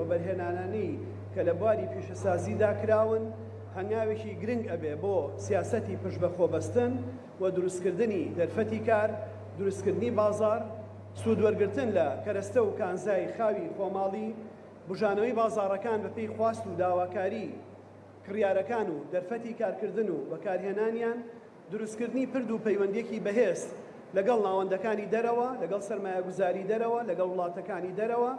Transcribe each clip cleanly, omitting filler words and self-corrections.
وەبەرهێنانانەی کە لە بواری پیشەسازیدا کراون، هەنگاوێکی گرنگ ئەبێ بۆ سیاسەتی پشتبەخۆبەستن و دروستکردنی دەرفەتی کار، دروستکردنی بازاڕ، سوودوەرگرتن لە کەرەستە و کانزای خاوی خۆماڵی، بوژانەوەی بازاڕەکان بەپێی خواست و داواکاری کڕیارەکان و دەرفەتی کارکردن و بەکارهێنانیان، دروستکردنی پرد و پەیوەندییەکی بەهێز لەگەڵ ناوەندەکانی دەرەوە، لەگەڵ سەرمایەگوزاری دەرەوە، لەگەڵ وڵاتەکانی دەرەوە،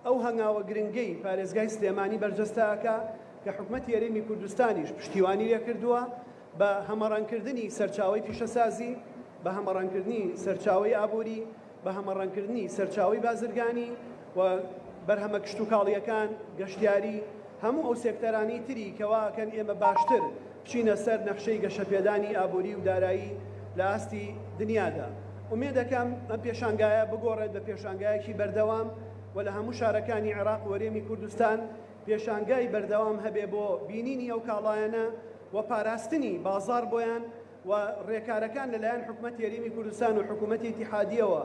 ئەو هەنگاوە گرنگەی پارێزگای سلێمانی بەرجەستە ئەکا کە حکومەتی هەرێمی کوردستانیش پشتیوانی لێکردووە بە هەمەڕەنگکردنی سەرچاوەی پیشەسازی، بە هەمەڕەنگکردنی سەرچاوەی ئابووری، بە هەمەڕەنگکردنی سەرچاوەی بازرگانی و بەرهەمە کشتوکاڵییەکان، گەشتیاری، هەموو ئەو سێکتەرانەی تری کە وا ئەکەن ئێمە باشتر بچینە سەر نەخشەی گەشەپێدانی ئابووری و دارایی لە ئاستی دنیادا. ئومێدەکەم ئەم پێشانگایە بگۆڕێت بە پێشانگایەکی بەردەوام و لە هەموو شارەکانی عێراق و هەرێمی کوردستان پێشانگای بەردەوام هەبێ بۆ بینینی ئەو کاڵایانە و پاراستنی بازاڕ بۆیان و ڕێکارەکان لەلایەن حکومەتی هەرێمی کوردستان و حکومەتی ئیتیحادییەوە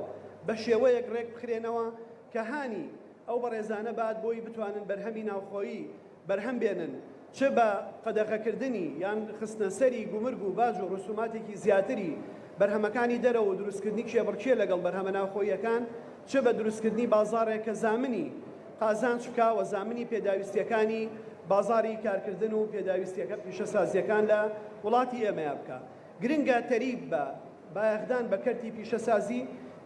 بە شێوەیەک ڕێک بخرێنەوە کە هانی ئەو بەڕێزانە بات بۆی بتوانن بەرهەمی ناوخۆیی بەرهەم بێنن چ بە قەدەغەکردنی یان خستنە سەری گومرگ و باج و ڕسوماتێکی زیاتری بەرهەمەکانی دەرەوە و دروستکردنی کێبڕکێ لەگەڵ بەرهەمە ناوخۆییەکان چ بە دروستکردنی بازاڕێک کە زامنی قازانج بکا و زامنی پێداویستییەکانی بازاڕی کارکردن و پێداویستییەکە پیشەسازییەکان لە وڵاتی ئێمەیا بکا. گرنگە تەریب بە بایەخدان بە کەرتی پیشەسازی،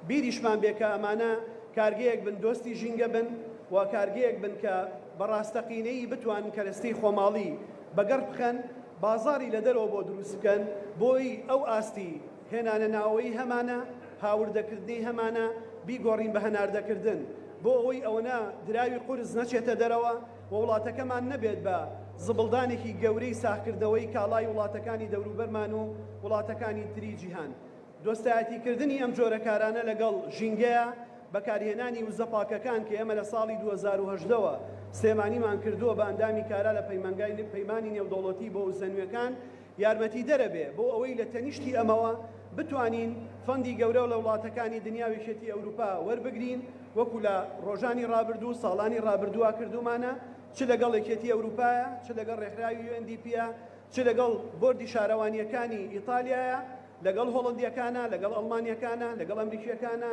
بیریشمان بێ کە ئەمانە کارگەیەک بن دۆستی ژینگە بن و کارگەیەک بن کە بە ڕاستەقینەیی بتوانن کەرەستەی خۆماڵی بەگەڕ بخەن، بازاڕی لە دەرەوە بۆ دروست بکەن، بۆی ئەو ئاستی هێنانە ناوەوەی هەمانە، هاوردەکردنەی هەمانە بیگۆڕین بە هەناردەکردن، بۆ ئەوەی ئەوەنە دراوی قورس نەچێتە دەرەوە و وڵاتەکەمان نەبێت بە زبڵدانێکی گەورەی ساغکردنەوەی کاڵای وڵاتەکانی دەوروبەرمان و وڵاتەکانی تری جیهان. دۆستایەتیکردنی ئەم جۆرە کارانە لەگەڵ ژینگەیە، بەکارهێنانی وزە پاکەکان کە ئێمە لە ساڵی 2018 وە سلێمانیمان کردووە بە ئەندامی کارا لە پەیمانگای پەیمانی نێودەوڵەتی بۆ وزە نوێکان یارمەتیدەرە بێ بۆ ئەوەی لە تەنیشتی ئەمەوە بتوانین فەندی گەورە لە وڵاتەکانی دنیا و یەکێتی ئەوروپا وەربگرین وەکو لە ڕۆژانی ڕابردوو و ساڵانی ڕابردووا کردوومانە چ لەگەڵ یەکێتی ئەوروپایە چ لەگەڵ ڕێکخراوی UNDP ە چ لەگەڵ بۆردی شارەوانییەکانی ئیتالیایە لەگەڵ هۆڵەندییەکانە لەگەڵ ئەڵمانییەکانە لەگەڵ ئەمریکییەکانە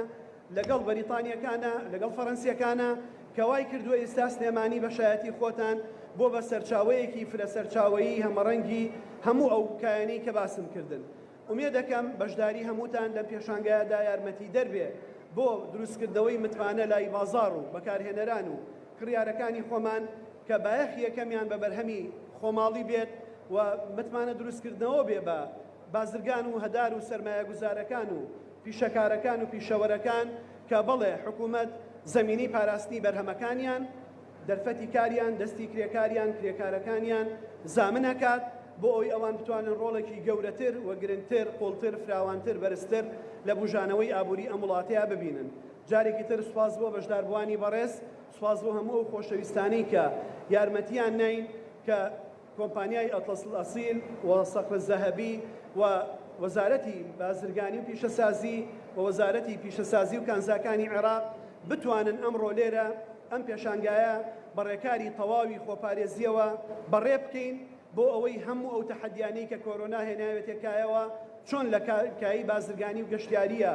لەگەڵ بەریتانییەکانە، لەگەڵ فەرەنسییەکانە، کە وای کردووە ئیستا سلێمانی بە شایەتی خۆتان بووە بە سەرچاوەیەکی فرە سەرچاوەیی هەمەڕەنگی هەموو ئەو کایانەی کە باسم کردن. ئومێدەکەم بەشداری هەمووتان لەم پێشانگایەدا یارمەتیدەر بێ بۆ دروستکردنەوەی متمانە لای بازاڕ و بەکارهێنەران و کڕیارەکانی خۆمان کە بایەخی یەکەمیان بە بەرهەمی خۆماڵی بێت و متمانە دروستکردنەوە بێ بە بازرگان و هەدار و سەرمایەگوزارەکان و پیشەکارەکان و پیشەوەرەکان کە بەڵێ حکوومەت زەمینەی پاراستنی بەرهەمەکانیان، دەرفەتی کاریان، دەستی کرێکاریان، کرێکارەکانیان زامن ئەکات بۆ ئەوەی ئەوان بتوانن ڕۆڵێکی گەورەتر و گرنگتر، قووڵتر، فراوانتر، بەرزتر لە بوژانەوەی ئابووری ئەم وڵاتەیا ببینن. جارێکی تر سوپاس بۆ بەشداربووانی بەڕێز، سوپاس بۆ هەموو ئەو خۆشەویستانەی کە یارمەتیان ناین کە کۆمپانیای ئەتڵەس الئەسیل و سەقر الزەهەبی و وەزارەتی بازرگانی و پیشەسازی و وەزارەتی پیشەسازی و کانزاکانی عێراق بتوانن ئەمڕۆ لێرە ئەم پێشانگایە بە ڕێکاری تەواوی خۆپارێزییەوە بەڕێ بکەین بۆ ئەوەی هەموو ئەو تەحەدیانەی کە کۆرۆنا هێناوێتێ کایەوە چۆن لە کایەی بازرگانی و گەشتیارییە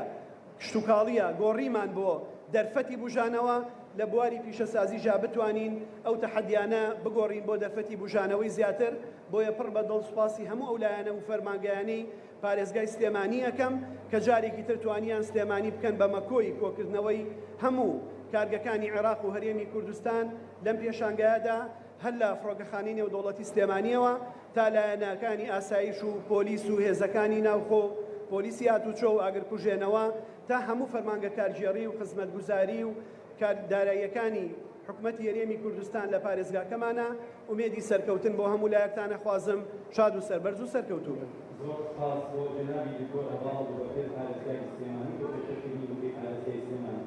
کشتوکاڵییە گۆڕیمان بۆ دەرفەتی بوژانەوە، لە بواری پیشەسازیشا بتوانین ئەو تەحەدیانە بگۆڕین بۆ دەرفەتی بوژانەوەی زیاتر، بۆیە پڕ بە دڵ سوپاسی هەموو ئەو لایەنە و فەرمانگایانەی پارێزگای سلێمانی ئەکەم کە جارێکی تر توانیان سلێمانی بکەن بە مەکۆی کۆکردنەوەی هەموو کارگەکانی عێراق و هەرێمی کوردستان لەم پێشانگایەدا هەر لە فڕۆکەخانەی نێودەوڵەتی سلێمانیەوە تا لایەنەکانی ئاسایش و پۆلیس و هێزەکانی ناوخۆ و پۆلیسی هاتوچۆ و ئاگرکوژێنەوە تا هەموو فەرمانگە کارگێڕی و خزمەتگوزاری و کار داراییەکانی حکومەتی هەرێمی کوردستان لە پارێزگاکەمانە، ئومێدی سەرکەوتن بۆ هەموو لایەکتان ئەخوازم، شاد و سەربەرز و سەرکەوتوو بن. زۆر سوپاس بۆ جەنابی دکتۆر هەڤاڵ بوبەکر پارێزگاری سلێمانی بۆ پێشکەشکردنی وتەی پارێزگای سلێمانی.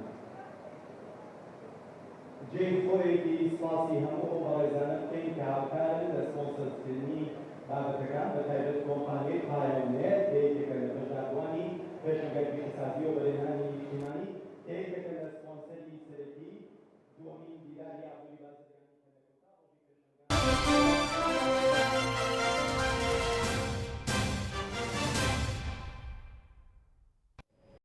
جێی خۆیەتی سوپاسی هەموو ئەو بەڕێزانە بکەین کە هاوکارن لە سپۆنسەرکردنی بابەتەکان بەتایبەت کۆمپانیای پایۆنێر کە یەکێکە لە بەشداربووانی پێشەنگای پیشەسازی و وەبەرهێنانی نیشتیمانی کە یەکێکە لە سپۆنسەری سەرەکی دووەمین دیداری ئابووری.